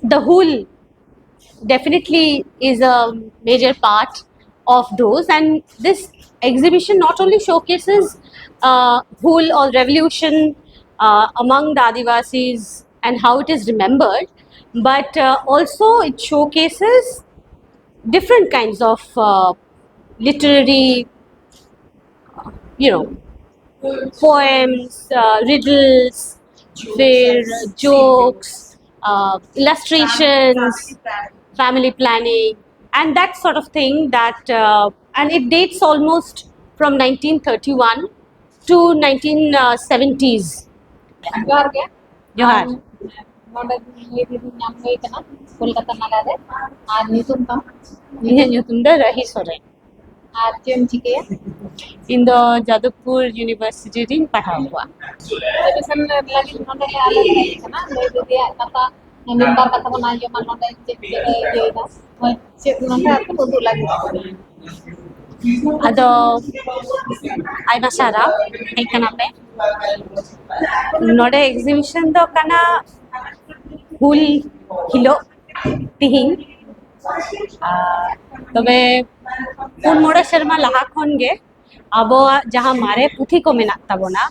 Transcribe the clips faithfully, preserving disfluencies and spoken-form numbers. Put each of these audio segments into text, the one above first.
the Hul definitely is a major part of those, and this exhibition not only showcases uh, Hul or revolution uh, among the Adivasis and how it is remembered, but uh, also it showcases different kinds of uh, literary, you know, poems, uh, riddles, फिर jokes, uh, illustrations, family planning, and that sort of thing. That uh, and it dates almost from nineteen thirty-one to nineteen seventies. ᱡᱚᱦᱟᱨ ᱜᱮ᱾ ᱡᱚᱦᱟᱨ᱾ ᱱᱚᱰᱮ ᱱᱩᱭ ᱫᱤᱫᱤ ᱧᱟᱢ ᱦᱩᱭ ᱠᱟᱱᱟ ᱠᱳᱞᱠᱟᱛᱟ ᱱᱟᱞᱟ ᱨᱮ᱾ ᱟᱨ ᱧᱩᱛᱩᱢ ᱛᱟᱢ? ᱤᱧᱟᱹᱜ ᱧᱩᱛᱩᱢ ᱫᱚ ᱨᱟᱦᱤ ᱥᱚᱨᱮᱱ᱾ ᱟᱨ ᱪᱮᱫ ᱮᱢ ᱪᱤᱠᱟᱹᱭᱟ? ᱤᱧ ᱫᱚ ᱡᱟᱫᱚᱵᱯᱩᱨ ᱤᱭᱩᱱᱤᱵᱷᱟᱨᱥᱤᱴᱤ ᱨᱤᱧ ᱯᱟᱲᱦᱟᱣ ᱠᱚᱣᱟ᱾ ᱮᱰᱢᱤᱥᱚᱱ ᱞᱟᱹᱜᱤᱫ ᱱᱚᱰᱮ ᱞᱮ ᱟᱞᱮ ᱞᱮ ᱦᱮᱡ ᱠᱟᱱᱟ᱾ ᱱᱩᱭ ᱫᱤᱫᱤᱭᱟᱜ ᱠᱟᱛᱷᱟ, ᱢᱤᱫ ᱵᱟᱨ ᱠᱟᱛᱷᱟ ᱵᱚᱱ ᱟᱸᱡᱚᱢᱟ ᱱᱚᱰᱮ ᱪᱮᱫ ᱪᱮᱫ ᱮ ᱤᱭᱟᱹᱭᱮᱫᱟ, ᱪᱮᱫ ᱱᱚᱰᱮ ᱟᱨᱠᱤ ᱩᱫᱩᱜ ᱞᱟᱹᱜᱤᱫ᱾ ᱟᱫᱚ ᱟᱭᱢᱟ ᱥᱟᱨᱦᱟᱣ ᱦᱮᱡ ᱠᱟᱱᱟ ᱯᱮ᱾ ᱱᱚᱰᱮ ᱮᱠᱡᱤᱵᱤᱥᱚᱱ ᱫᱚ ᱠᱟᱱᱟ ᱦᱩᱞ ᱦᱤᱞᱳᱜ, ᱛᱤᱦᱤᱧ᱾ ᱟᱨ ᱛᱚᱵᱮ ᱯᱩᱱ ᱢᱚᱬᱮ ᱥᱮᱨᱢᱟ ᱞᱟᱦᱟ ᱠᱷᱚᱱ ᱜᱮ ᱟᱵᱚᱣᱟᱜ ᱡᱟᱦᱟᱸ ᱢᱟᱨᱮ ᱯᱩᱛᱷᱤ ᱠᱚ ᱢᱮᱱᱟᱜ ᱛᱟᱵᱚᱱᱟ,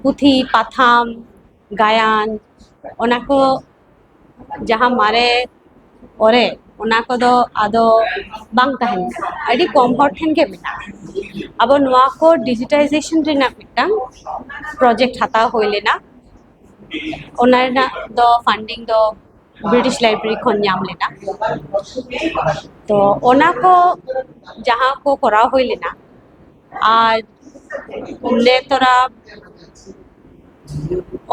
ᱯᱩᱛᱷᱤ, ᱯᱟᱛᱷᱟᱢ, ᱜᱟᱭᱟᱱ, ᱚᱱᱟ ᱠᱚ ᱡᱟᱦᱟᱸ ᱢᱟᱨᱮ ᱯᱚᱨᱮ, ᱚᱱᱟ ᱠᱚᱫᱚ ᱟᱫᱚ ᱵᱟᱝ ᱛᱟᱦᱮᱱ ᱠᱟᱱᱟ, ᱟᱹᱰᱤ ᱠᱚᱢ ᱦᱚᱲ ᱴᱷᱮᱱ ᱜᱮ ᱢᱮᱱᱟᱜᱼᱟ᱾ ᱟᱵᱚ ᱱᱚᱣᱟ ᱠᱚ ᱰᱤᱡᱤᱴᱟᱭᱡᱮᱥᱚᱱ ᱨᱮᱱᱟᱜ ᱢᱤᱫᱴᱟᱝ ᱯᱨᱚᱡᱮᱠᱴ ᱦᱟᱛᱟᱣ ᱦᱩᱭ ᱞᱮᱱᱟ᱾ ᱚᱱᱟ ᱨᱮᱱᱟᱜ ᱫᱚ ᱯᱷᱟᱱᱰᱤᱝ ᱫᱚ ᱵᱨᱤᱴᱤᱥ ᱞᱟᱭᱵᱨᱮᱨᱤ ᱠᱷᱚᱱ ᱧᱟᱢ ᱞᱮᱱᱟ᱾ ᱛᱚ ᱚᱱᱟ ᱠᱚ ᱡᱟᱦᱟᱸ ᱠᱚ ᱠᱚᱨᱟᱣ ᱦᱩᱭ ᱞᱮᱱᱟ, ᱟᱨ ᱱᱮᱛᱚᱨᱟ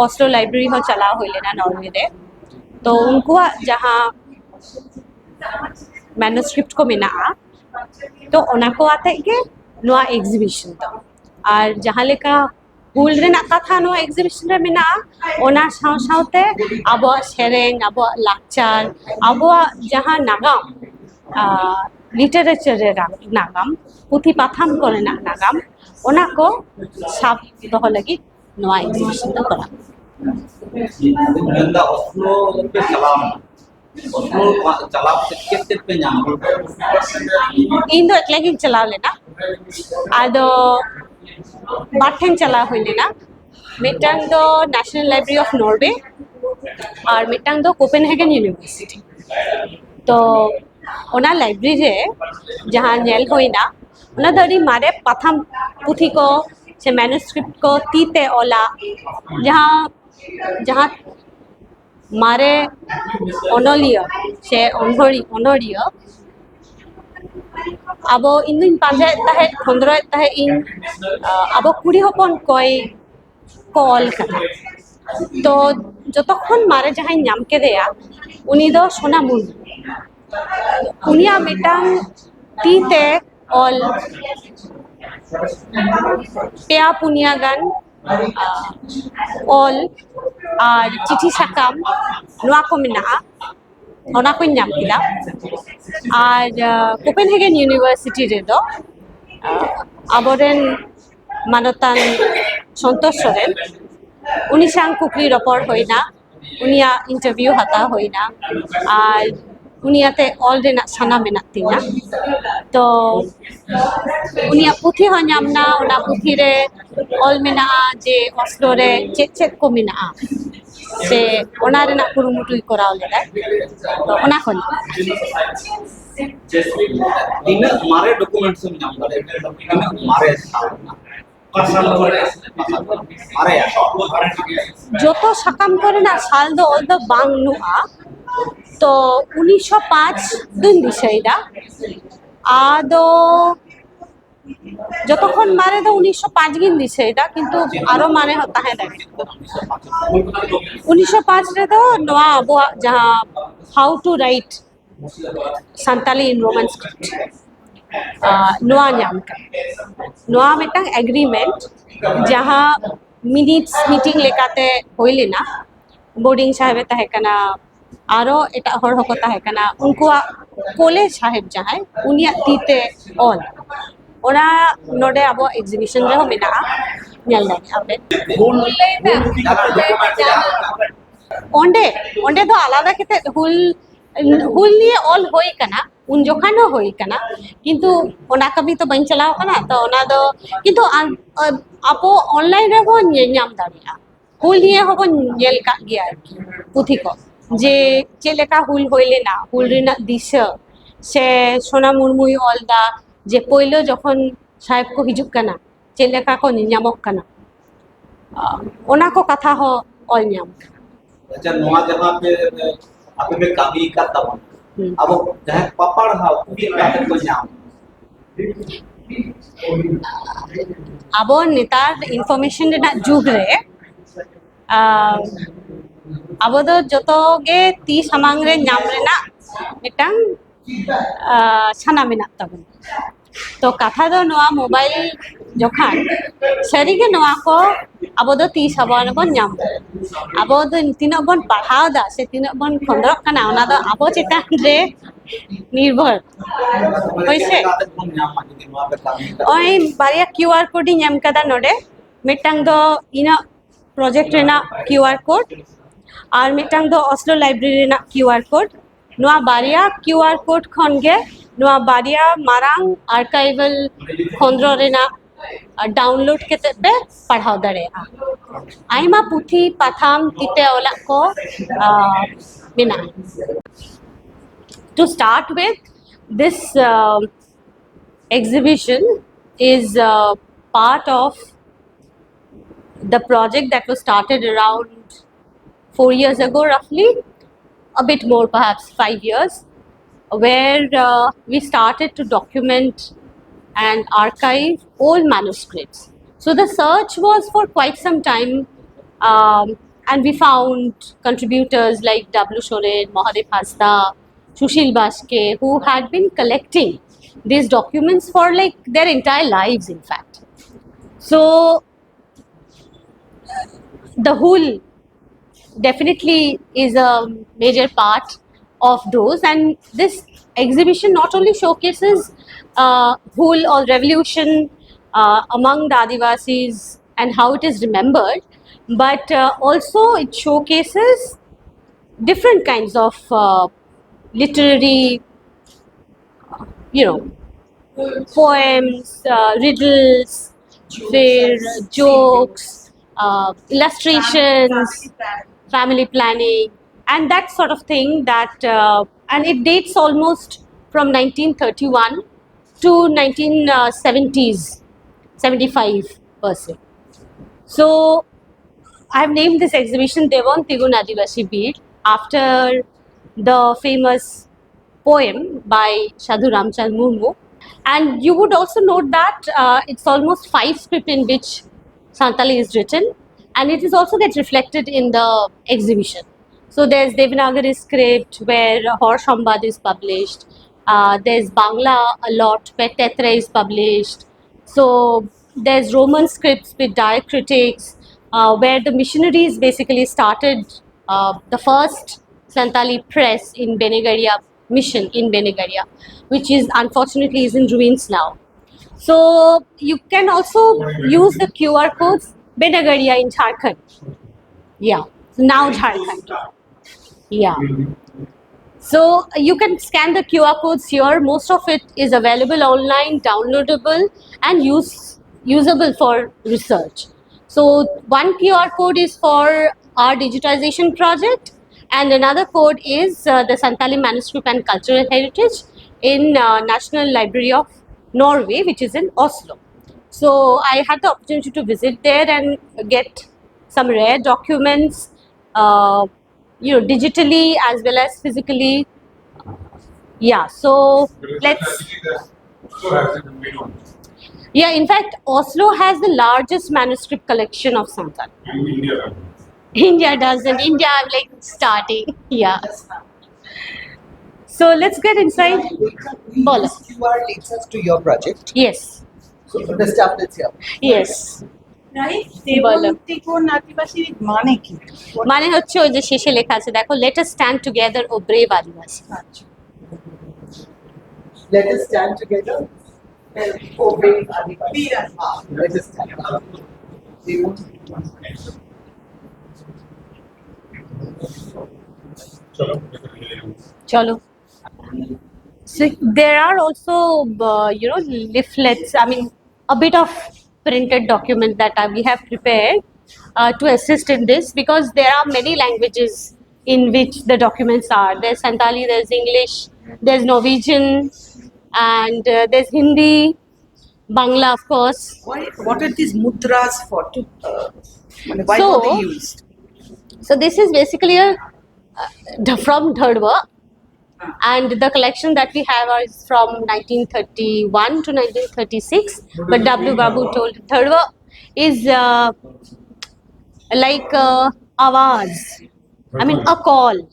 ᱚᱥᱞᱳ ᱞᱟᱭᱵᱨᱮᱨᱤ ᱦᱚᱸ ᱪᱟᱞᱟᱣ ᱦᱩᱭ ᱞᱮᱱᱟ ᱱᱚᱨᱣᱮ ᱨᱮ᱾ ᱛᱚ ᱩᱱᱠᱩᱣᱟᱜ ᱡᱟᱦᱟᱸ ᱢᱮᱱᱩᱥᱠᱨᱤᱯᱴ ᱠᱚ ᱢᱮᱱᱟᱜᱼᱟ, ᱛᱚ ᱚᱱᱟ ᱠᱚ ᱟᱛᱮᱫ ᱜᱮ ᱱᱚᱣᱟ ᱮᱠᱡᱤᱵᱤᱥᱚᱱ ᱫᱚ᱾ ᱟᱨ ᱡᱟᱦᱟᱸ ᱞᱮᱠᱟ ᱦᱩᱞ ᱨᱮᱱᱟᱜ ᱠᱟᱛᱷᱟ ᱱᱚᱣᱟ ᱮᱠᱡᱤᱵᱤᱥᱚᱱ ᱨᱮ ᱢᱮᱱᱟᱜᱼᱟ, ᱚᱱᱟ ᱥᱟᱶ ᱥᱟᱶᱛᱮ ᱟᱵᱚᱣᱟᱜ ᱥᱮᱨᱮᱧ, ᱟᱵᱚᱣᱟᱜ ᱞᱟᱠᱪᱟᱨ, ᱟᱵᱚᱣᱟᱜ ᱡᱟᱦᱟᱸ ᱱᱟᱜᱟᱢ, ᱞᱤᱴᱟᱨᱮᱪᱟᱨ ᱨᱮ ᱱᱟᱜᱟᱢ, ᱯᱩᱛᱷᱤ ᱯᱟᱛᱷᱟᱢ ᱠᱚᱨᱮᱱᱟᱜ ᱱᱟᱜᱟᱢ, ᱚᱱᱟ ᱠᱚ ᱥᱟᱵ ᱫᱚᱦᱚ ᱞᱟᱹᱜᱤᱫ ᱱᱚᱣᱟ ᱮᱠᱡᱤᱵᱤᱥᱚᱱ ᱫᱚ ᱠᱚᱨᱟᱣ᱾ ᱢᱮᱱᱫᱟ ᱚᱥᱞᱳ ᱯᱮ ᱪᱟᱞᱟᱣ ᱮᱱᱟ, ᱚᱥᱞᱳ ᱪᱟᱞᱟᱣ ᱠᱟᱛᱮ ᱪᱮᱫ ᱪᱮᱫ ᱯᱮ ᱧᱟᱢ ᱠᱮᱫᱟ? ᱤᱧ ᱫᱚ ᱮᱠᱞᱟ ᱜᱤᱧ ᱪᱟᱞᱟᱣ ᱞᱮᱱᱟ᱾ ᱟᱫᱚ ᱵᱟᱨ ᱴᱷᱮᱱ ᱪᱟᱞᱟᱣ ᱦᱩᱭ ᱞᱮᱱᱟ᱾ ᱢᱤᱫᱴᱟᱝ ᱫᱚ National Library of Norway ᱟᱨ ᱢᱤᱫᱴᱟᱝ ᱫᱚ Copenhagen University᱾ ᱛᱚ ᱚᱱᱟ library ᱨᱮ ᱡᱟᱦᱟᱸ ᱧᱮᱞ ᱦᱩᱭᱱᱟ, ᱚᱱᱟ ᱫᱚ ᱟᱹᱰᱤ ᱢᱟᱨᱮ ᱯᱟᱛᱷᱟᱢ ᱯᱩᱛᱷᱤ ᱠᱚ ᱥᱮ manuscript ᱠᱚ, ᱛᱤ ᱛᱮ ᱚᱞᱟ, ᱡᱟᱦᱟᱸ ᱡᱟᱦᱟᱸ ᱢᱟᱨᱮ ᱚᱱᱚᱞᱤᱭᱟᱹ ᱥᱮ ᱚᱱᱚᱲᱤ ᱚᱱᱚᱲᱤᱭᱟᱹ ᱟᱵᱚ, ᱤᱧ ᱫᱩᱧ ᱯᱟᱸᱡᱟᱭᱮᱫ ᱛᱟᱦᱮᱸᱫ, ᱠᱷᱚᱸᱫᱽᱨᱚᱭᱮᱫ ᱛᱟᱦᱮᱸᱫ ᱤᱧ, ᱟᱵᱚ ᱠᱩᱲᱤ ᱦᱚᱯᱚᱱ ᱠᱚᱭ ᱠᱚ ᱚᱞ ᱠᱟᱫᱟ᱾ ᱛᱚ ᱡᱚᱛᱚ ᱠᱷᱚᱱ ᱢᱟᱨᱮ ᱡᱟᱦᱟᱸᱧ ᱧᱟᱢ ᱠᱮᱫᱮᱭᱟ, ᱩᱱᱤ ᱫᱚ ᱥᱳᱱᱟ ᱢᱩᱨᱢᱩ᱾ ᱩᱱᱤᱭᱟᱜ ᱢᱤᱫᱴᱟᱝ ᱛᱤ ᱛᱮ ᱚᱞ ᱯᱮᱭᱟ ᱯᱩᱱᱭᱟ ᱜᱟᱱ, ᱟᱸ, ᱚᱞ ᱟᱨ ᱪᱤᱴᱷᱤ ᱥᱟᱠᱟᱢ, ᱱᱚᱣᱟ ᱠᱚ ᱢᱮᱱᱟᱜᱼᱟ᱾ ᱚᱱᱟ ᱠᱚᱧ ᱧᱟᱢ ᱠᱮᱫᱟ᱾ ᱟᱨ ᱟᱸ, Copenhagen University ᱨᱮᱫᱚ, ᱟᱸ, ᱟᱵᱚᱨᱮᱱ ᱢᱟᱱᱚᱛᱟᱱ ᱥᱚᱱᱛᱳᱥ ᱥᱚᱨᱮᱱ, ᱩᱱᱤ ᱥᱟᱶ ᱠᱩᱠᱞᱤ ᱨᱚᱯᱚᱲ ᱦᱩᱭᱱᱟ, ᱩᱱᱤᱭᱟᱜ interview ᱦᱟᱛᱟᱣ ᱦᱩᱭᱱᱟ᱾ ᱟᱨ ᱩᱱᱤ ᱟᱛᱮ ᱚᱞ ᱨᱮᱱᱟᱜ ᱥᱟᱱᱟ ᱢᱮᱱᱟᱜ ᱛᱤᱧᱟ᱾ ᱛᱚ ᱩᱱᱤᱭᱟᱜ ᱯᱩᱛᱷᱤ ᱦᱚᱸ ᱧᱟᱢ ᱮᱱᱟ᱾ ᱚᱱᱟ ᱯᱩᱛᱷᱤ ᱨᱮ ᱚᱞ ᱢᱮᱱᱟᱜᱼᱟ ᱡᱮ ᱚᱥᱞᱳ ᱨᱮ ᱪᱮᱫ ᱪᱮᱫ ᱠᱚ ᱢᱮᱱᱟᱜᱼᱟ, ᱥᱮ ᱚᱱᱟ ᱨᱮᱱᱟᱜ ᱠᱩᱨᱩᱢᱩᱴᱩᱭ ᱠᱚᱨᱟᱣ ᱞᱮᱫᱟᱭ᱾ ᱛᱚ ᱚᱱᱟ ᱠᱷᱚᱱ᱾ ᱛᱤᱱᱟᱹᱜ ᱢᱟᱨᱮ documents ᱮᱢ ᱧᱟᱢ ᱫᱟᱲᱮᱭᱟᱜᱼᱟ? ᱛᱤᱱᱟᱹᱜ ᱢᱟᱨᱮ ᱥᱟᱞ ᱨᱮᱱᱟᱜ? ᱚᱠᱟ ᱥᱟᱞ ᱠᱚᱨᱮ? ᱚᱠᱟ ᱥᱟᱞ ᱠᱚᱨᱮ? ᱢᱟᱨᱮᱭᱟᱜ᱾ ᱡᱚᱛᱚ ᱥᱟᱠᱟᱢ ᱠᱚᱨᱮᱱᱟᱜ ᱥᱟᱞ ᱫᱚ ᱚᱞ ᱫᱚ ᱵᱟᱝ ᱱᱩᱜᱼᱟ᱾ ᱛᱚ ᱩᱱᱤᱥᱥᱚ ᱯᱟᱸᱪ ᱫᱩᱧ ᱫᱤᱥᱟᱹᱭᱮᱫᱟ᱾ ᱟᱫᱚ ᱡᱚᱛᱚ ᱠᱷᱚᱱ ᱢᱟᱨᱮ ᱫᱚ ᱩᱱᱤᱥᱥᱚ ᱯᱟᱸᱪ ᱜᱤᱧ ᱫᱤᱥᱟᱹᱭᱮᱫᱟ, ᱠᱤᱱᱛᱩ ᱟᱨᱚ ᱢᱟᱨᱮ ᱦᱚᱸ ᱛᱟᱦᱮᱸ ᱫᱟᱲᱮᱭᱟᱜᱼᱟ᱾ ᱩᱱᱤᱥᱥᱚ ᱯᱟᱸᱪ ᱨᱮᱫᱚ ᱱᱚᱣᱟ ᱟᱵᱚᱣᱟᱜ ᱡᱟᱦᱟᱸ How to Write Santali in Roman Script, ᱟᱸ, ᱱᱚᱣᱟ ᱧᱟᱢ ᱠᱟᱱᱟ᱾ ᱱᱚᱣᱟ ᱢᱤᱫᱴᱟᱝ agreement, ᱡᱟᱦᱟᱸ minutes meeting ᱞᱮᱠᱟᱛᱮ ᱦᱩᱭ ᱞᱮᱱᱟ᱾ ᱵᱳᱨᱰᱤᱝ ᱥᱟᱦᱮᱵᱮ ᱛᱟᱦᱮᱸ ᱠᱟᱱᱟ, ᱟᱨᱚ ᱮᱴᱟᱜ ᱦᱚᱲ ᱦᱚᱸᱠᱚ ᱛᱟᱦᱮᱸ ᱠᱟᱱᱟ᱾ ᱩᱱᱠᱩᱣᱟᱜ ᱠᱳᱞᱮ ᱥᱟᱦᱮᱵ ᱡᱟᱦᱟᱸᱭ, ᱩᱱᱤᱭᱟᱜ ᱛᱤ ᱛᱮ ᱚᱞ, ᱚᱱᱟ ᱱᱚᱰᱮ ᱟᱵᱚᱣᱟᱜ exhibition ᱨᱮᱦᱚᱸ ᱢᱮᱱᱟᱜᱼᱟ, ᱧᱮᱞ ᱫᱟᱲᱮᱭᱟᱜᱼᱟ ᱯᱮ᱾ ᱚᱸᱰᱮ ᱚᱸᱰᱮ ᱫᱚ ᱟᱞᱟᱫᱟ ᱠᱟᱛᱮ ᱦᱩᱞ ᱦᱩᱞ ᱱᱤᱭᱮ ᱚᱞ ᱦᱩᱭ ᱠᱟᱱᱟ, ᱩᱱ ᱡᱚᱠᱷᱟᱱ ᱦᱚᱸ ᱦᱩᱭ ᱠᱟᱱᱟ, ᱠᱤᱱᱛᱩ ᱚᱱᱟ ᱠᱟᱹᱢᱤ ᱛᱚ ᱵᱟᱹᱧ ᱪᱟᱞᱟᱣ ᱠᱟᱱᱟ᱾ ᱛᱚ ᱚᱱᱟ ᱫᱚ ᱠᱤᱱᱛᱩ ᱟᱢ, ᱟᱵᱚ ᱚᱱᱞᱟᱭᱤᱱ ᱨᱮᱵᱚᱱ ᱧᱮᱞ ᱧᱟᱢ ᱫᱟᱲᱮᱭᱟᱜᱼᱟ᱾ ᱦᱩᱞ ᱱᱤᱭᱮ ᱦᱚᱸᱵᱚᱱ ᱧᱮᱞ ᱠᱟᱜ ᱜᱮᱭᱟ ᱟᱨᱠᱤ ᱯᱩᱛᱷᱤ ᱠᱚ, ᱡᱮ ᱪᱮᱫ ᱞᱮᱠᱟ ᱦᱩᱞ ᱦᱩᱭ ᱞᱮᱱᱟ, ᱦᱩᱞ ᱨᱮᱱᱟᱜ ᱫᱤᱥᱟᱹ᱾ ᱥᱮ ᱥᱳᱱᱟ ᱢᱩᱨᱢᱩᱭ ᱚᱞ ᱫᱟ ᱡᱮ ᱯᱳᱭᱞᱳ ᱡᱚᱠᱷᱚᱱ ᱥᱟᱦᱮᱵ ᱠᱚ ᱦᱤᱡᱩᱜ ᱠᱟᱱᱟ, ᱪᱮᱫ ᱞᱮᱠᱟ ᱠᱚ ᱧᱮᱧᱟᱢᱚᱜ ᱠᱟᱱᱟ, ᱚᱱᱟ ᱠᱚ ᱠᱟᱛᱷᱟ ᱦᱚᱸ ᱚᱞ ᱧᱟᱢ ᱠᱟᱱᱟ᱾ ᱟᱪᱪᱷᱟ, ᱱᱚᱣᱟ ᱡᱟᱦᱟᱸ ᱯᱮ, ᱟᱯᱮ ᱯᱮ ᱠᱟᱹᱢᱤ ᱠᱟᱫ ᱛᱟᱵᱚᱱ, ᱦᱩᱸ᱾ ᱟᱵᱚ ᱡᱟᱦᱟᱸᱭ ᱯᱟᱯᱟᱲᱦᱟᱣ ᱩᱱᱠᱩ ᱪᱮᱫ ᱞᱮᱠᱟ ᱠᱟᱛᱮ ᱠᱚ ᱧᱟᱢ? ᱟᱵᱚ ᱱᱮᱛᱟᱨ ᱤᱱᱯᱷᱚᱨᱢᱮᱥᱚᱱ ᱨᱮᱱᱟᱜ ᱡᱩᱜᱽ ᱨᱮ, ᱟᱨ ᱟᱵᱚ ᱫᱚ ᱡᱚᱛᱚ ᱜᱮ ᱛᱤ ᱥᱟᱢᱟᱝ ᱨᱮ ᱧᱟᱢ ᱨᱮᱱᱟᱜ ᱢᱤᱫᱴᱟᱝ, ᱟᱨ ᱥᱟᱱᱟ ᱢᱮᱱᱟᱜ ᱛᱟᱵᱚᱱᱟ᱾ ᱛᱚ ᱠᱟᱛᱷᱟ ᱫᱚ ᱱᱚᱣᱟ ᱢᱳᱵᱟᱭᱤᱞ ᱡᱚᱠᱷᱟᱱ ᱥᱟᱹᱨᱤᱜᱮ ᱱᱚᱣᱟ ᱠᱚ ᱟᱵᱚ ᱫᱚ ᱛᱤ ᱥᱟᱢᱟᱝ ᱨᱮᱵᱚᱱ ᱧᱟᱢ ᱫᱟ᱾ ᱟᱵᱚ ᱫᱚ ᱛᱤᱱᱟᱹᱜ ᱵᱚᱱ ᱯᱟᱲᱦᱟᱣ ᱫᱟ ᱥᱮ ᱛᱤᱱᱟᱹᱜ ᱵᱚᱱ ᱠᱷᱚᱸᱫᱽᱨᱚᱜ ᱠᱟᱱᱟ, ᱚᱱᱟ ᱫᱚ ᱟᱵᱚ ᱪᱮᱛᱟᱱ ᱨᱮ ᱱᱤᱨᱵᱷᱚᱨ᱾ ᱦᱳᱭ ᱥᱮ? ᱪᱮᱫ ᱞᱮᱠᱟ ᱠᱟᱛᱮ ᱵᱚᱱ ᱧᱟᱢᱟ ᱡᱩᱫᱤ ᱱᱚᱣᱟ ᱯᱮ ᱠᱟᱹᱢᱤ ᱠᱟᱫᱟ? ᱱᱚᱜᱼᱚᱭ ᱵᱟᱨᱭᱟ ᱠᱤᱭᱩ ᱟᱨ ᱠᱳᱰ ᱤᱧ ᱮᱢ ᱠᱟᱫᱟ ᱱᱚᱰᱮ᱾ ᱢᱤᱫᱴᱟᱝ ᱫᱚ ᱤᱧᱟᱹᱜ ᱯᱨᱚᱡᱮᱠᱴ ᱨᱮᱱᱟᱜ ᱠᱤᱭᱩ ᱟᱨ ᱠᱳᱰ, ᱟᱨ ᱢᱤᱫᱴᱟᱝ ᱫᱚ ᱚᱥᱞᱳ ᱞᱟᱭᱵᱨᱮᱨᱤ ᱨᱮᱱᱟᱜ ᱠᱤᱭᱩ ᱟᱨ ᱠᱳᱰ᱾ ᱱᱚᱣᱟ ᱵᱟᱨᱭᱟ ᱠᱤᱭᱩ ᱟᱨ ᱠᱳᱰ ᱠᱷᱚᱱ ᱜᱮ ᱱᱚᱣᱟ ᱵᱟᱨᱭᱟ ᱢᱟᱨᱟᱝ ᱟᱨᱠᱟᱭᱤᱵᱷᱟᱞ ᱠᱷᱚᱸᱫᱽᱨᱚ ᱨᱮᱱᱟᱜ ᱰᱟᱣᱩᱱᱞᱳᱰ ᱠᱟᱛᱮ ᱯᱮ ᱯᱟᱲᱦᱟᱣ ᱫᱟᱲᱮᱭᱟᱜᱼᱟ᱾ ᱟᱭᱢᱟ ᱯᱩᱛᱷᱤ, ᱯᱟᱛᱷᱟᱢ, ᱛᱤᱛᱮ ᱚᱞᱟᱜ ᱠᱚ, ᱟᱨ, ᱢᱮᱱᱟᱜᱼᱟ᱾ To start with, this, uh, exhibition is, uh, part of the project that was started around four years ago, roughly, a bit more, perhaps five years, where, uh, we started to document and archive all manuscripts. So the search was for quite some time, um, and we found contributors like W Soren, Mahadev Hasda, Sushil Bashke, who had been collecting these documents for, like, their entire lives, in fact. So the Hul definitely is a major part of those, and this exhibition not only showcases, uh, Hul or revolution, uh, among the Adivasis and how it is remembered, but, uh, also it showcases different kinds of, uh, literary, you know, poems, uh, riddles, फिर jokes, uh, illustrations, family planning, and that sort of thing. That uh, and it dates almost from nineteen thirty-one to nineteen seventies, seventy-five per se. So I've named this exhibition Devon Tigun Adivasi Bir after the famous poem by Sadhu Ramchand Murmu. And you would also note that uh, it's almost five script in which Santali is written, and it is also gets reflected in the exhibition. So there's Devanagari script where Hor Sambad is published. Uh, there's Bangla a lot where Tetre is published. So there's Roman scripts with diacritics uh, where the missionaries basically started uh, the first Santali press in Benegaria mission in Benegaria, which is unfortunately is in ruins now. So you can also use the Q R codes, Benegaria in Jharkhand. Yeah, so now Jharkhand. Yeah. So you can scan the Q R codes here. Most of it is available online, downloadable, and use usable for research. So one Q R code is for our digitization project, and another code is uh, the Santali Manuscript and Cultural Heritage in uh, National Library of Norway, which is in Oslo. So I had the opportunity to visit there and get some rare documents, uh, you know, digitally as well as physically. Yeah, so let's. Yeah, in fact, Oslo has the largest manuscript collection of Santal. India doesn't. India, I'm like starting. Yeah. So let's get inside. Bolo. This Q R leads us to your project. Yes. So the staff that's here. Yes. Right বলো। দেবন্তিকোন আদিবাসী মানে কি? মানে হচ্ছে ওই যে শেষে লেখা আছে, দেখো, let us stand together, O brave Adivasi. আচ্ছা। Let us stand together. Oh, brave Adivasi. Let us stand. চলো। So there are also, uh, you know, leaflets, I mean, a bit of printed document that uh, we have prepared uh, to assist in this, because there are many languages in which the documents are. There's Santali, there's English, there's Norwegian, and uh, there's Hindi, Bangla, of course. Why? What are these mudras for? To, uh, মানে, why So, were they used? So this is basically a uh, from Dhadwa, and the collection that we have is from nineteen thirty-one to nineteen thirty-six. But W Babu told Dhadwa is uh, like uh, awaz. I mean, a call.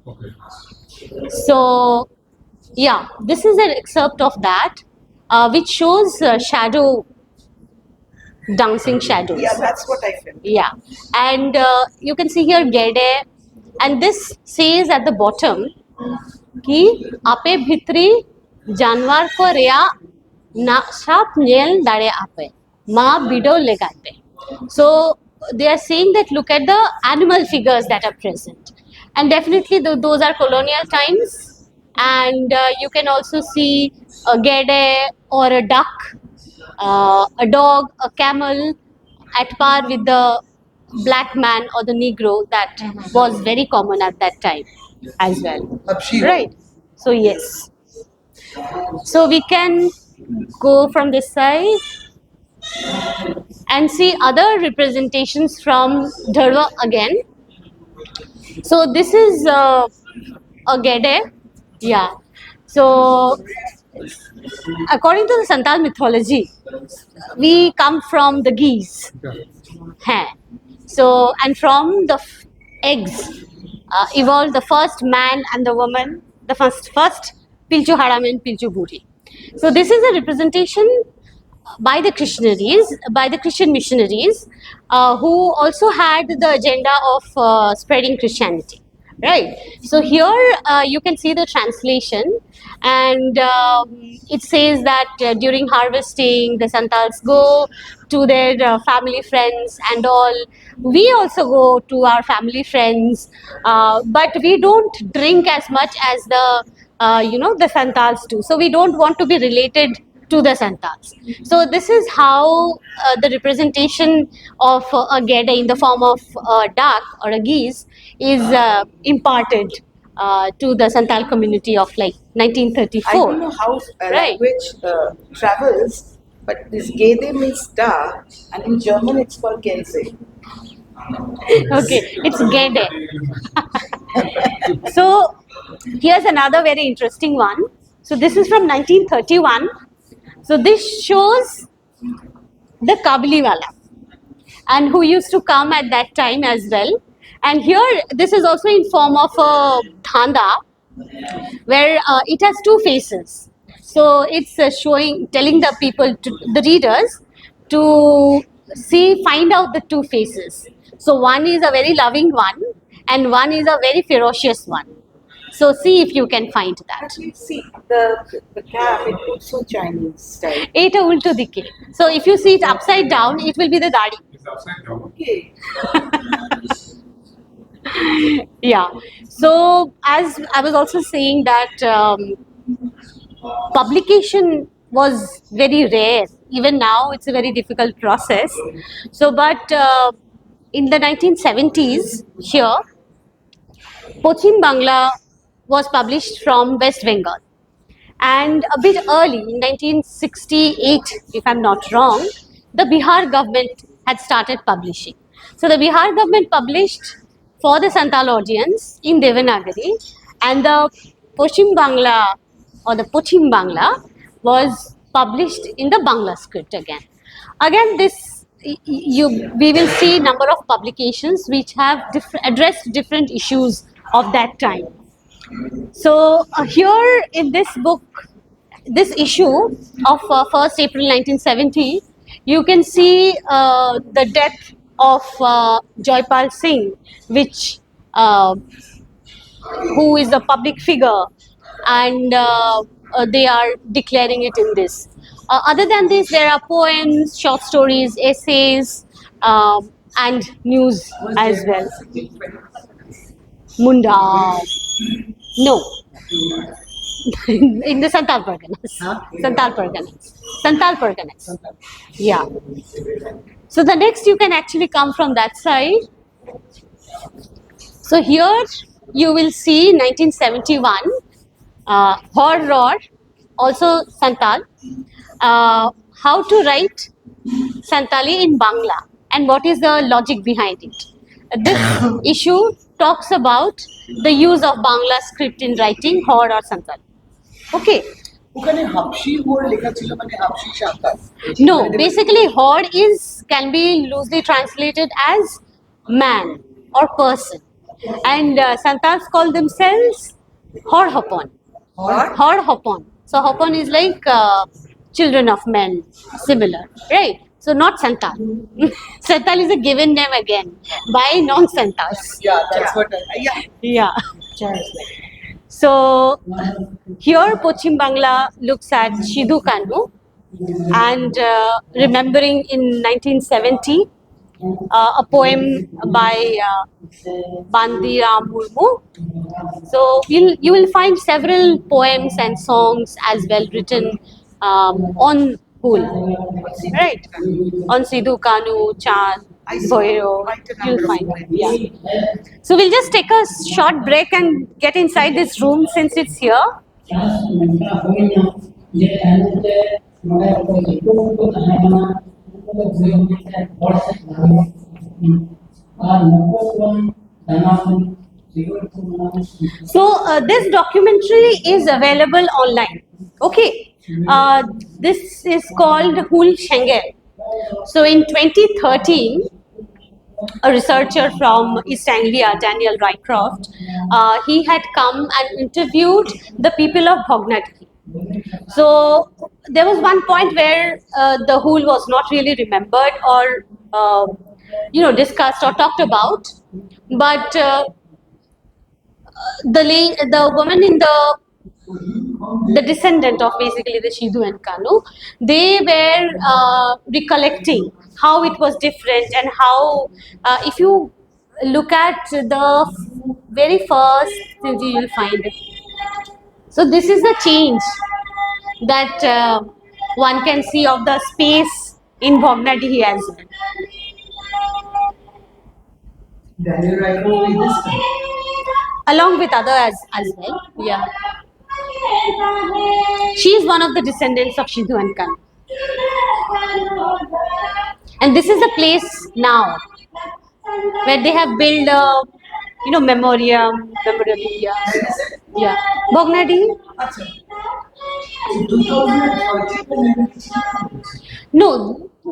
Okay. So, yeah, this is an excerpt of that, uh, which shows uh, shadow, dancing shadows. Yeah, that's what I felt. Yeah, and uh, you can see here Gede, and this says at the bottom, ki ape bhitri janwar ko rea na sap nyel dare ape ma bido legate. So they are saying that look at the animal figures that are present, and definitely th- those are colonial times, and uh, you can also see a gede or a duck, uh, a dog, a camel, at par with the black man or the negro that was very common at that time as well. Ab she Right. So yes. So we can go from this side and see other representations from Dhadwa again. So this is uh, a gede. Yeah. So according to the Santal mythology, we come from the geese. Hain. So, and from the f- eggs uh, evolved the first man and the woman, the first first Pilchu Haram and Pilchu Buri. So this is a representation by the Christianaries, by the Christian missionaries, uh, who also had the agenda of uh, spreading Christianity. Right. So here uh, you can see the translation, and um, it says that uh, during harvesting, the Santals go to their uh, family friends and all. We also go to our family friends, uh, but we don't drink as much as the uh, you know, the Santals do. So we don't want to be related to the Santals. So this is how uh, the representation of uh, a Gede in the form of a duck or a geese is uh, imparted uh, to the Santal community of, like, I don't know nineteen thirty-four. How uh, Right. Language uh, travels, but this Gede means duck, and in German it's called Gänse. Okay, it's Gede. So here's another very interesting one. So this is from nineteen thirty-one. So this shows the Kabuliwala, and who used to come at that time as well. And here, this is also in form of a dhanda, where uh, it has two faces. So it's uh, showing, telling the people, to, the readers, to see, find out the two faces. So one is a very loving one, and one is a very ferocious one. So see if you can find that. Actually, see the the cap. It looks so Chinese style. এটা উল্টো দিকে. So if you see it upside down, it will be the দাড়ি. It's upside down. Okay. Yeah. So as I was also saying that um, publication was very rare. Even now, it's a very difficult process. So, but uh, in the nineteen seventies, here, Pochim Bangla was published from West Bengal. And a bit early, in nineteen sixty-eight, if I'm not wrong, the Bihar government had started publishing. So the Bihar government published for the Santal audience in Devanagari, and the Pochim Bangla, or the Pochim Bangla, was published in the Bangla script again. Again, this y- y- you we will see number of publications which have diff- addressed different issues of that time. So uh, here in this book, this issue of uh, first April nineteen seventy, you can see uh, the death of uh, Joypal Singh, which uh, who is a public figure, and uh, uh, they are declaring it in this. Uh, other than this, there are poems, short stories, essays, um and news as well. Munda. No. in the Santal Parganas. Santal Parganas. Santal Parganas. Yeah. So the next you can actually come from that side. So here you will see nineteen seventy-one, uh, Hor Ror, also Santal, uh, how to write Santali in Bangla and what is the logic behind it. This issue talks about the use of Bangla script in writing Hor or Santal. Okay. ওখানে হাবশি হোর লেখা ছিল, মানে হাবশি সাঁতার। No, basically Hor is, can be loosely translated as man or person, and uh, Santals call themselves Hor Hopon. Hor Hopon. So Hopon is like uh, children of men, similar, right? So not Santal. Santal is a given name again by non-Santals. Yeah, that's what I, yeah. Yeah. So here Pochim Bangla looks at Sidhu Kanu and uh, remembering in nineteen seventy uh, a poem by uh, Bandi Ram Murmu. So you'll, you will find several poems and songs as well written um, on Hul, right? On Sidhu Kanu, Chand, Bhoiro, you'll find. Yeah. So we'll just take a short break and get inside this room since it's here. ᱪᱟᱥ ᱱᱚᱝᱠᱟ ᱦᱩᱭᱱᱟ ᱡᱮ ᱛᱟᱭᱱᱚᱢ ᱛᱮ ᱱᱚᱰᱮ ᱚᱠᱚᱭ ᱫᱤᱠᱩ ᱠᱚᱠᱚ ᱛᱟᱦᱮᱸ ᱠᱟᱱᱟ, ᱩᱱᱠᱩ ᱫᱚ ᱵᱷᱩᱭᱟᱹᱝ ᱠᱟᱛᱮ ᱦᱚᱲ ᱥᱮᱫ ᱞᱟᱜᱟᱣ ᱠᱚ ᱠᱟᱱᱟ᱾ ᱟᱨ ᱱᱩᱠᱩ ᱠᱚᱣᱟᱜ ᱥᱟᱱᱟᱢ ᱥᱤᱜᱟᱹᱲ ᱠᱚ ᱢᱮᱱᱟᱜᱼᱟ᱾ So uh, this documentary is available online. Okay, uh, this is called Hul Shengel. So in twenty thirteen, a researcher from East Anglia, Daniel Rycroft, uh, he had come and interviewed the people of Bhognadki. So there was one point where uh, the Hul was not really remembered or uh, you know discussed or talked about, but uh, the la- the woman in the the descendant of basically the Sidhu and Kanu, they were uh, recollecting how it was different and how uh, if you look at the very first thing you will find it. So this is the change that uh, one can see of the space in Bhognadih as well. Daniel Raikor with this one. Along with other as, as well. Yeah. She is one of the descendants of Sidhu and Kanu. And this is the place now where they have built a, you know, memoriam, memorabilia. Yeah. Bhognadih? আচ্ছা, এই two thousand thirteen No,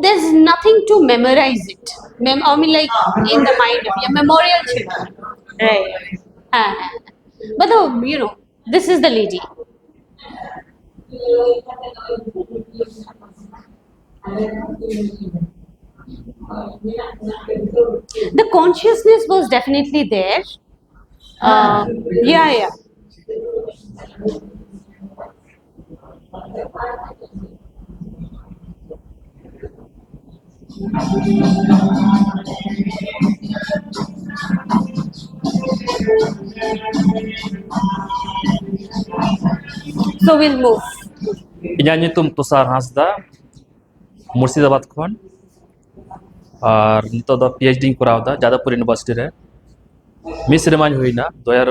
there's nothing to memorize it. Mem- I mean, like, in the mind of your memorial children. Right. হ্যাঁ, হ্যাঁ। But the, you know, this is the lady. The consciousness was definitely there. Uh, yeah, yeah. So we'll move. ᱤᱧᱟᱹᱜ ᱧᱩᱛᱩᱢ ᱛᱩᱥᱟᱨ ᱦᱟᱸᱥᱫᱟ, ᱢᱩᱨᱥᱤᱫᱟᱵᱟᱫᱽ ᱠᱷᱚᱱ᱾ ᱟᱨ ᱱᱤᱛᱚᱜ ᱫᱚ P H ᱰᱤᱧ ᱠᱚᱨᱟᱣ ᱮᱫᱟ Jadavpur university ᱨᱮ᱾ ᱢᱤᱫ ᱥᱮᱨᱢᱟᱧ ᱦᱩᱭᱱᱟ, ᱫᱩ ᱦᱟᱡᱟᱨ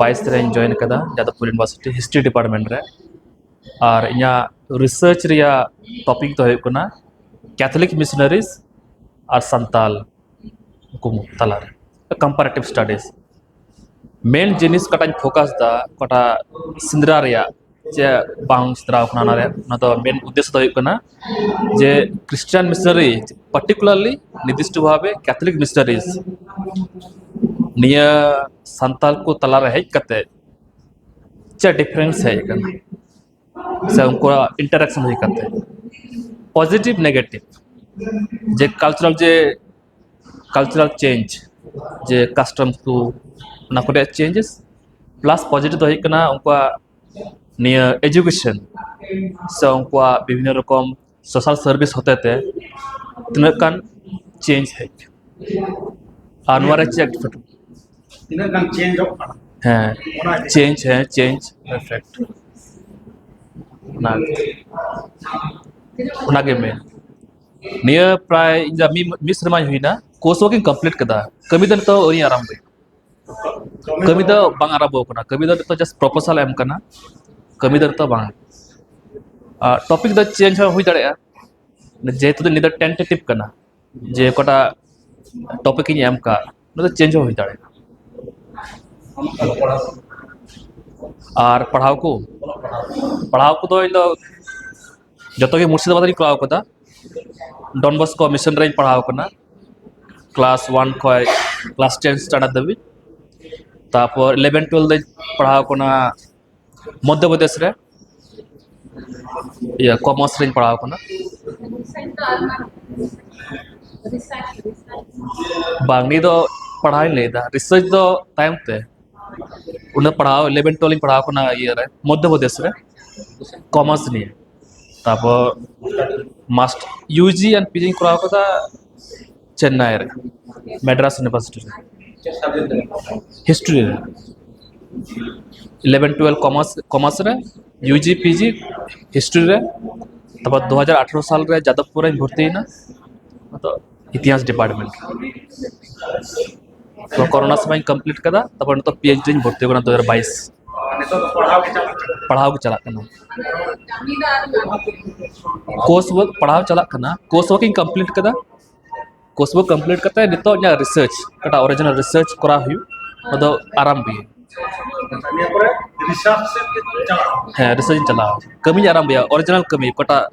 ᱵᱟᱭᱤᱥ ᱨᱮᱧ ᱡᱚᱭᱮᱱ ᱠᱟᱫᱟ ᱡᱟᱫᱚᱵᱯᱩᱨ ᱤᱭᱩᱱᱤᱵᱷᱟᱨᱥᱤᱴᱤ ᱦᱤᱥᱴᱨᱤ ᱰᱤᱯᱟᱨᱴᱢᱮᱱᱴ ᱨᱮ᱾ ᱟᱨ ᱤᱧᱟᱹᱜ ᱨᱤᱥᱟᱨᱪ ᱨᱮᱭᱟᱜ ᱴᱚᱯᱤᱠ ᱫᱚ ᱦᱩᱭᱩᱜ ᱠᱟᱱᱟ ᱠᱮᱛᱷᱚᱞᱤᱠ ᱢᱤᱥᱚᱱᱟᱨᱤᱡᱽ ᱟᱨ ᱥᱟᱱᱛᱟᱞ ᱩᱱᱠᱩ ᱛᱟᱞᱟᱨᱮ ᱠᱚᱢᱯᱟᱨᱮᱴᱤᱵᱷ ᱥᱴᱟᱰᱤᱡᱽ᱾ ᱢᱮᱱ ᱡᱤᱱᱤᱥ ᱚᱠᱟᱴᱟᱜ ᱤᱧ ᱯᱷᱳᱠᱟᱥ ᱮᱫᱟ, ᱚᱠᱟᱴᱟᱜ ᱥᱮᱸᱫᱽᱨᱟ ᱨᱮᱭᱟᱜ ᱪᱮ ᱵᱟᱝ ᱥᱮᱸᱫᱽᱨᱟ ᱠᱟᱱᱟ, ᱚᱱᱟ ᱨᱮ ᱚᱱᱟ ᱫᱚ ᱢᱮᱱ ᱩᱫᱽᱫᱮᱥᱥᱚ ᱫᱚ ᱦᱩᱭᱩᱜ ᱠᱟᱱᱟ ᱡᱮ ᱠᱷᱨᱤᱥᱴᱟᱱ ᱢᱤᱥᱚᱱᱟᱨᱤ, ᱯᱟᱨᱴᱤᱠᱩᱞᱟᱨᱞᱤ ᱱᱤᱨᱫᱤᱥᱴᱚ ᱵᱷᱟᱵᱮ ᱠᱮᱛᱷᱚᱞᱤᱠ ᱢᱤᱥᱚᱱᱟᱨᱤᱡᱽ ᱱᱤᱭᱟᱹ ᱥᱟᱱᱛᱟᱞ ᱠᱚ ᱛᱟᱞᱟᱨᱮ ᱦᱮᱡ ᱠᱟᱛᱮ ᱪᱮᱫ ᱰᱤᱯᱷᱟᱨᱮᱱᱥ ᱦᱮᱡ ᱟᱠᱟᱱᱟ ᱥᱮ ᱩᱱᱠᱩᱣᱟᱜ ᱤᱱᱴᱟᱨᱟᱠᱥᱚᱱ ᱦᱩᱭ ᱠᱟᱛᱮ ᱯᱚᱡᱤᱴᱤᱵᱷ ᱱᱮᱜᱮᱴᱤᱵᱷ ᱡᱮ ᱠᱟᱞᱪᱟᱨᱟᱞ ᱡᱮ ᱠᱟᱞᱪᱟᱨᱟᱞ ᱪᱮᱧᱡᱽ ᱡᱮ ᱠᱟᱥᱴᱚᱢ ᱠᱚ ᱚᱱᱟ ᱠᱚ ᱨᱮᱭᱟᱜ ᱪᱮᱧᱡᱮᱥ ᱯᱞᱟᱥ ᱯᱚᱡᱤᱴᱤᱵᱷ ᱫᱚ ᱦᱩᱭᱩᱜ ᱠᱟᱱᱟ ᱩᱱᱠᱩᱣᱟᱜ ᱱᱤᱭᱟᱹ ᱮᱡᱩᱠᱮᱥᱚᱱ ᱥᱮ ᱩᱱᱠᱩᱣᱟᱜ ᱵᱤᱵᱷᱤᱱᱱᱚ ᱨᱚᱠᱚᱢ ᱥᱳᱥᱟᱞ ᱥᱟᱨᱵᱷᱤᱥ ᱦᱚᱛᱮᱛᱮ ᱛᱤᱱᱟᱹᱜ ᱜᱟᱱ ᱪᱮᱧᱡᱽ ᱦᱮᱡ ᱟᱨ ᱱᱚᱣᱟ ᱨᱮ ᱪᱮᱫ ᱰᱤᱯᱷᱟᱨᱮᱱᱴ ᱛᱤᱱᱟᱹᱜ ᱜᱟᱱ ᱪᱮᱧᱡᱚᱜ ᱠᱟᱱᱟ? ᱦᱮᱸ, ᱪᱮᱧᱡᱽ, ᱦᱮᱸ, ᱪᱮᱧᱡᱽ ᱮᱯᱷᱮᱠᱴ᱾ ᱚᱱᱟ, ᱚᱱᱟᱜᱮ ᱢᱮᱱ᱾ ᱱᱤᱭᱟᱹ ᱯᱨᱟᱭ ᱤᱧ ᱫᱚ ᱢᱤᱫ, ᱢᱤᱫ ᱥᱮᱨᱢᱟᱧ ᱦᱩᱭᱱᱟ, ᱠᱳᱨᱥ ᱣᱟᱨᱠ ᱤᱧ ᱠᱚᱢᱯᱞᱤᱴ ᱠᱟᱫᱟ, ᱠᱟᱹᱢᱤ ᱫᱚ ᱱᱤᱛᱚᱜ ᱟᱹᱣᱨᱤᱧ ᱟᱨᱟᱢᱵᱚᱭᱟ᱾ ᱠᱟᱹᱢᱤ ᱫᱚ ᱵᱟᱝ ᱟᱨᱟᱢᱵᱚ ᱟᱠᱟᱱᱟ, ᱠᱟᱹᱢᱤ ᱫᱚ ᱱᱤᱛᱚᱜ ᱡᱟᱥᱴ ᱯᱨᱚᱯᱳᱡᱟᱞ ᱮᱢ ᱠᱟᱱᱟ, ᱠᱟᱹᱢᱤ ᱫᱚ ᱱᱤᱛᱚᱜ ᱵᱟᱝ᱾ ᱟᱨ ᱴᱚᱯᱤᱠ ᱫᱚ ᱪᱮᱧᱡᱽ ᱦᱚᱸ ᱦᱩᱭ ᱫᱟᱲᱮᱭᱟᱜᱼᱟ, ᱡᱮᱦᱮᱛᱩ ᱫᱚ ᱱᱤᱭᱟᱹ ᱫᱚ ᱴᱮᱱᱴᱮᱴᱤᱵᱷ ᱠᱟᱱᱟ, ᱡᱮ ᱚᱠᱟᱴᱟᱜ ᱴᱚᱯᱤᱠ ᱤᱧ ᱮᱢ ᱠᱟᱜ, ᱚᱱᱟ ᱫᱚ ᱪᱮᱧᱡᱽ ᱦᱚᱸ ᱦᱩᱭ ᱫᱟᱲᱮᱭᱟᱜᱼᱟ᱾ ᱟᱨ ᱯᱟᱲᱦᱟᱣ ᱠᱚ, ᱯᱟᱲᱦᱟᱣ ᱠᱚᱫᱚ ᱤᱧ ᱫᱚ ᱡᱚᱛᱚ ᱜᱮ ᱢᱩᱨᱥᱤᱫᱟᱵᱟᱫᱽ ᱨᱤᱧ ᱠᱚᱨᱟᱣ ᱠᱟᱫᱟ᱾ ᱰᱚᱱ ᱵᱚᱥᱠᱳ ᱢᱤᱥᱚᱱ ᱨᱮᱧ ᱯᱟᱲᱦᱟᱣ ᱠᱟᱱᱟ, ᱠᱞᱟᱥ ᱳᱣᱟᱱ ᱠᱷᱚᱱ ᱠᱞᱟᱥ ᱴᱮᱱ ᱥᱴᱟᱱᱰᱟᱨᱰ ᱫᱷᱟᱹᱵᱤᱡ᱾ ᱛᱟᱨᱯᱚᱨ ᱤᱞᱮᱵᱷᱮᱱ ᱴᱩᱭᱮᱞᱵᱷ ᱫᱚᱧ ᱯᱟᱲᱦᱟᱣ ᱠᱟᱱᱟ ᱢᱚᱫᱽᱫᱷᱚ ᱯᱨᱚᱫᱮᱥ ᱨᱮ, ᱤᱭᱟᱹ, ᱠᱚᱢᱟᱨᱥ ᱨᱤᱧ ᱯᱟᱲᱦᱟᱣ ᱠᱟᱱᱟ᱾ ᱵᱟᱝ, ᱱᱤᱭᱟᱹ ᱫᱚ ᱯᱟᱲᱦᱟᱣᱤᱧ ᱞᱟᱹᱭᱫᱟ, ᱨᱤᱥᱟᱨᱪ ᱫᱚ ᱛᱟᱭᱚᱢ ᱛᱮ᱾ ᱩᱱᱟᱹᱜ ᱯᱟᱲᱦᱟᱣ, ᱤᱞᱮᱵᱷᱮᱱ ᱴᱩᱭᱮᱞᱵᱷ ᱤᱧ ᱯᱟᱲᱦᱟᱣ ᱠᱟᱱᱟ ᱤᱭᱟᱹ ᱨᱮ, ᱢᱚᱫᱽᱫᱷᱚ ᱯᱨᱚᱫᱮᱥ ᱨᱮ, ᱠᱚᱢᱟᱨᱥ ᱱᱤᱭᱮ᱾ ᱛᱟᱨᱯᱚᱨ ᱢᱟᱥᱴ ᱤᱭᱩ ᱡᱤ ᱟᱨ ᱯᱤ ᱡᱤᱧ ᱠᱚᱨᱟᱣ ᱠᱟᱫᱟ ᱪᱮᱱᱱᱟᱭ ᱨᱮ, ᱢᱟᱫᱽᱨᱟᱥ ᱤᱭᱩᱱᱤᱵᱷᱟᱨᱥᱤᱴᱤ ᱨᱮ, ᱦᱤᱥᱴᱨᱤ ᱨᱮ᱾ ᱤᱞᱮᱵᱷᱮᱱ ᱴᱩᱭᱮᱞᱵᱷ ᱠᱚᱢᱟᱨᱥ, ᱠᱚᱢᱟᱨᱥ ᱨᱮ, U G P G history ᱨᱮ᱾ ᱛᱟᱨᱯᱚᱨ ᱫᱩ ᱦᱟᱡᱟᱨ ᱟᱴᱷᱨᱚ ᱥᱟᱞ ᱨᱮ ᱡᱟᱫᱚᱵᱯᱩᱨ ᱨᱮᱧ ᱵᱷᱚᱨᱛᱤᱭᱮᱱᱟ, ᱟᱫᱚ ᱤᱛᱤᱦᱟᱥ ᱰᱤᱯᱟᱨᱴᱢᱮᱱᱴ ᱨᱮ᱾ ᱛᱚ ᱠᱚᱨᱳᱱᱟ ᱥᱚᱢᱚᱭ ᱤᱧ ᱠᱚᱢᱯᱞᱤᱴ ᱠᱟᱫᱟ, ᱛᱟᱨᱯᱚᱨ ᱱᱤᱛᱚᱜ ᱯᱤ ᱮᱭᱤᱪ ᱰᱤ ᱨᱤᱧ ᱵᱷᱚᱨᱛᱤ ᱠᱟᱱᱟ ᱫᱩ ᱦᱟᱡᱟᱨ ᱵᱟᱭᱤᱥ᱾ ᱱᱤᱛᱚᱜ ᱫᱚ ᱯᱟᱲᱦᱟᱣ ᱜᱮ ᱪᱟᱞᱟᱜ ᱠᱟᱱᱟ? ᱯᱟᱲᱦᱟᱣ ᱜᱮ ᱪᱟᱞᱟᱜ ᱠᱟᱱᱟ᱾ ᱠᱳᱨᱥ ᱣᱟᱨᱠ ᱯᱟᱲᱦᱟᱣ ᱪᱟᱞᱟᱜ ᱠᱟᱱᱟ, ᱠᱳᱨᱥ ᱣᱟᱨᱠ ᱤᱧ ᱠᱚᱢᱯᱞᱤᱴ ᱠᱟᱫᱟ, ᱠᱳᱨᱥ ᱣᱟᱨᱠ ᱠᱚᱢᱯᱞᱤᱴ ᱠᱟᱛᱮ ᱱᱤᱛᱚᱜ ᱤᱧᱟᱹᱜ ᱨᱤᱥᱟᱨᱪ, ᱚᱠᱟᱴᱟᱜ ᱚᱨᱤᱡᱤᱱᱟᱞ ᱨᱤᱥᱟᱨᱪ ᱠᱚᱨᱟᱣ ᱦᱩᱭᱩᱜ, ᱚᱱᱟ ᱫᱚ ᱟᱨᱟᱢᱵᱷᱚᱭᱟᱹᱧ᱾ ᱱᱤᱭᱟᱹ ᱯᱚᱨᱮ ᱨᱤᱥᱟᱨᱪ ᱥᱮᱫ ᱜᱮ ᱪᱟᱞᱟᱜᱼᱟ? ᱦᱮᱸ, ᱨᱤᱥᱟᱨᱪ ᱤᱧ ᱪᱟᱞᱟᱣᱟ, ᱠᱟᱹᱢᱤᱧ ᱟᱨᱟᱢᱵᱷᱚᱭᱟ, ᱚᱨᱤᱡᱤᱱᱟᱞ ᱠᱟᱹᱢᱤ, ᱚᱠᱟᱴᱟᱜ